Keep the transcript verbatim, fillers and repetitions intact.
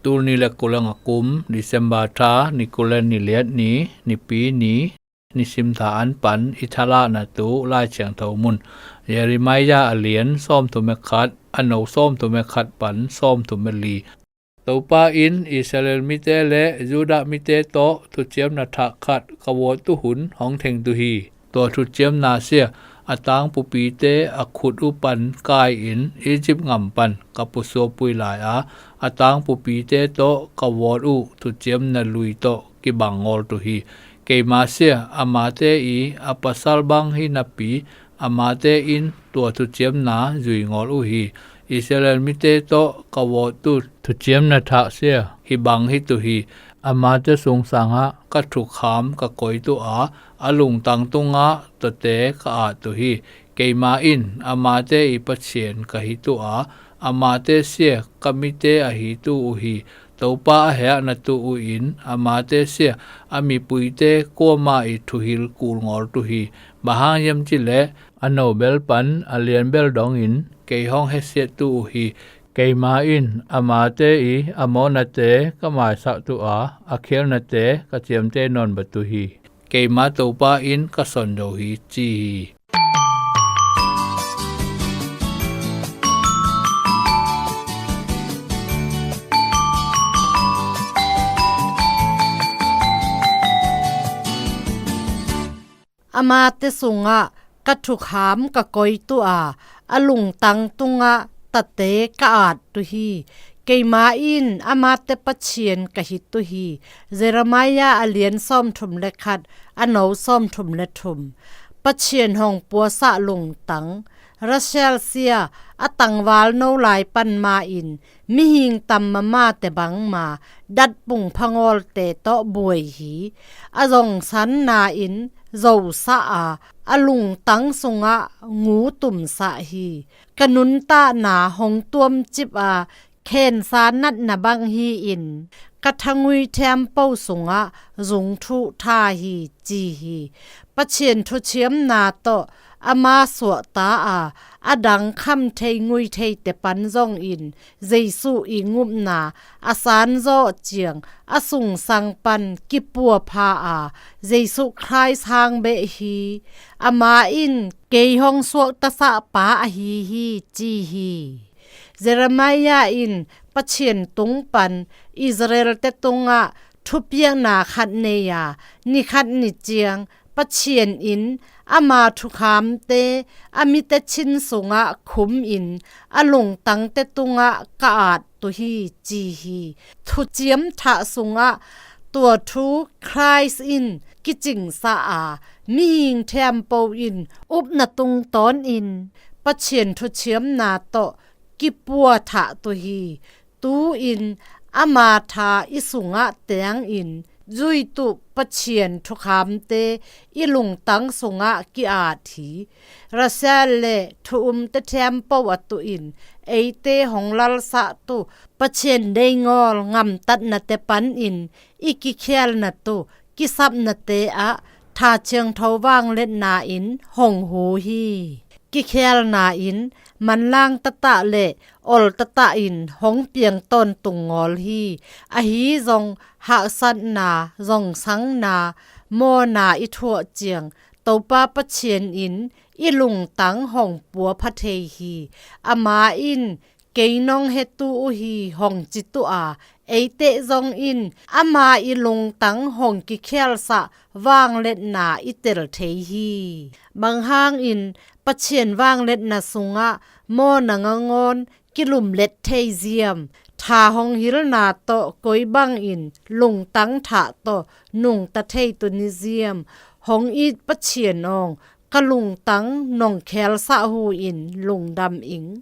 Tul ni le kul le nga kum, December tha, ni kul le ni liat ni, nipi ni, nisim tha an pan i thalah na tu Lai Thiangtho mun. Jeremiah a lian sawmthum le khat, a no sawmthum le khat pan sawmthum le li. Topa in Israel mite le Judah mite tawh thuciamna thak khat ka vawt uh hun hong theng tu hi. Tua thuciamna sia a tangpupite a khut uh pan kai-in Egypt ngam pan ka pusuapui lai a, a tangpupite tawh ka vawt uh thuciamna lui tawh kibang ngawl tu hi. Keima sia amate i a pasal bang hi napi, amate in tua thuciamna zui ngawl uh hi. Israel mite tawh ka vawt uh thuciamna thak sia hibang hi tu hi. Amate sung sangah ka thukham ka koi tu a, a lungtang tungah tuate ka at tu hi. Keima in amate i Pathian ka hi tu a, amate sia ka mite ahi tu uh hi. Topa a hehna tu uh in amate sia a mipuite kuamah i thuhil kul ngawl tu hi. Bang hang hiam cih leh a no bel pan a lian bel dongin kei hong hehsiat tu uh hi. Keima in amate i a mawhnate ka maisak tu a, a khialnate ka ciamteh nawn bek tu hi. Keima Topa in ka son zo hi, ci hi. Amate sungah ka thukham ka koi tu a, a lungtang tungah tuate ka at tu hi. Keima in amate Pathian ka hi tu hi. Jeremiah a lian sawmthum le khat, a no sawmthum le thum. Pathian hong puasah lungtang. Rachel sia a tangval no lai pan ma in mihing tam mamate bangma datpung phangawlte tawh buai hi. A zongsanna in zosah a, a lungtang sungah ngu tumsah hi. Ka nuntahna hong tuamcip a, khensa natna bang hi-in ka thangui thiampo sungah zungthuh tha hi, ci hi. Pathian thuciamna tawh ama suahta a, a dang kham thei ngui theite pan zongin Jesuh i ngupna a sanzawh ciang a sungsang pan kipua pha a, Jesuh Khrist hang beh hi. Ama in kei hong suaktasah pa ahi hi, ci hi. Jeremiah in Pathian tung pan Israel-te tungah thupiakna khat nei a, ni khat ni ciang Pathian in ama thukhamte a mite chin sungah khum in a lungtangte tungah ka at tu hi, ci hi. Thuciam thah sungah tua thu Khrist in kicingsah a, mihing thiampo in upna tungtawnin Pathian thuciamna tawh kipua thah tu hi. Tu-in ama tha i sungah teengin zuituh Pathian thukhamte i lungtang sungah ki-at hi. Rachel le thu umte thiampo a tuhin eite hong lalsah tu Pathian deingawl ngamtatnate panin i kikhialna tu kisapnate ah Tha Thiangtho vangliatna in hong hu hi. Kikhialna in manlang tatah le ol tatah in hong piang tawntung ngawl hi. Ahi zong haksatna, zongsangna, mawhna i thuah ciang Topa Pathian in i lungtang hong puapha thei hi. Ama in kei nong hetu uh hi hong ci tu a, eite zong in ama i lungtang hong kikhialsah vangliatna i tel thei hi. Bang hangin Pathian vangliatna sungah mawhna ngangawn kilumlet thei ziam? Tha hong hilna tawh koi bangin lungtang thah tawh nungta thei tu ni ziam? Hong it Pathian awng, ka lungtang nong khialsah hu in lungdam ing.